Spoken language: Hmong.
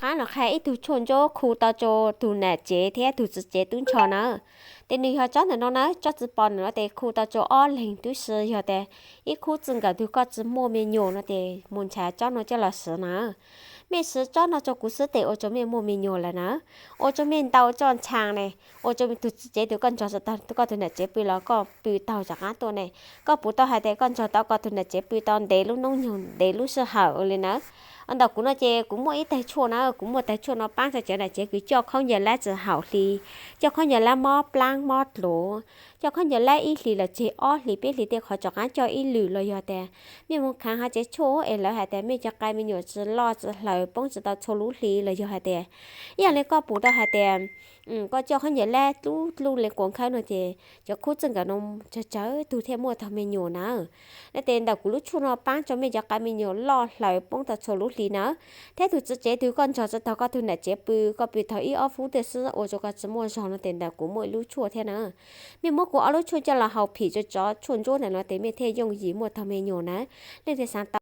Qaab los qha ib tug tshuaj ntsuab khu tau rua tug nam tsev thiab tug txiv tsev tub nrho na. Ces nws yog tsob ntawm no na, tsob txiv pos ntawm no ces khu tau rua ob leeg tub si, yog tas ib khub txij nkawm tug koj tsi muaj me nyuam no ces mus nrhav tsob no coj los siv na. Mej siv tsob no rua kuv xwb tes ua rua mej muaj me nyuam lawm na. Ua rua mej ntaus txoj ntshaav ne, ua rua tug txiv tsev tug koj nrog tsi taug koj tug nam tsev pw los koj pw taug rov qaab tuaj ne. Koj pum tau hais tas koj nrog tau koj tug nam tsev pw tau ntev lub noob nyoog ntev lub sij hawm li na. Ntawm kuv no ces kuv muaj ib tag tshuaj na, kuv muaj tag tshuaj no paab rua cov nam tsev kws coj khaub ncaws lab tsi haum hli, coj khaub ncaws lab mob plaab mob dluav, coj khaub ncaws lab ib hlis los tseg ob hlis peb hlis tej qhov rov qaab coj ib lwm los yog tas mej moog khaav hov tsev tshuaj es lawv hais tas mej cov qai me nyuam tsi loj tsi hlaws poob tsi tau txhua lub hli los yog hais tas ib yam li koj pum tau hais tas koj coj khaub ncaws lab dlub dlub le quas khawb no ces cov khub txij nkawm no tsawg tsawg tug thiaj muaj taug me nyuam na. No ces ntawm kuv lub tshuaj no paab rua mej cov qai me nyuam loj hlaws poob tau txhua lub hli na. Thiab tug txiv tsev tug koj nrog tsi taug koj tug nam tsev pw, koj pw taug ib ob fub tej xwb ua rua koj tsi muaj zog no ces ntawm kuv muaj ib lub tshuaj thiab na. Mej muab kuv ob lub tshuaj coj los haus phim rua tsov tshuaj ntsuab ntawm no ces mej thiaj yooj yim muaj taug me nyuam na. Leej twg xaav tau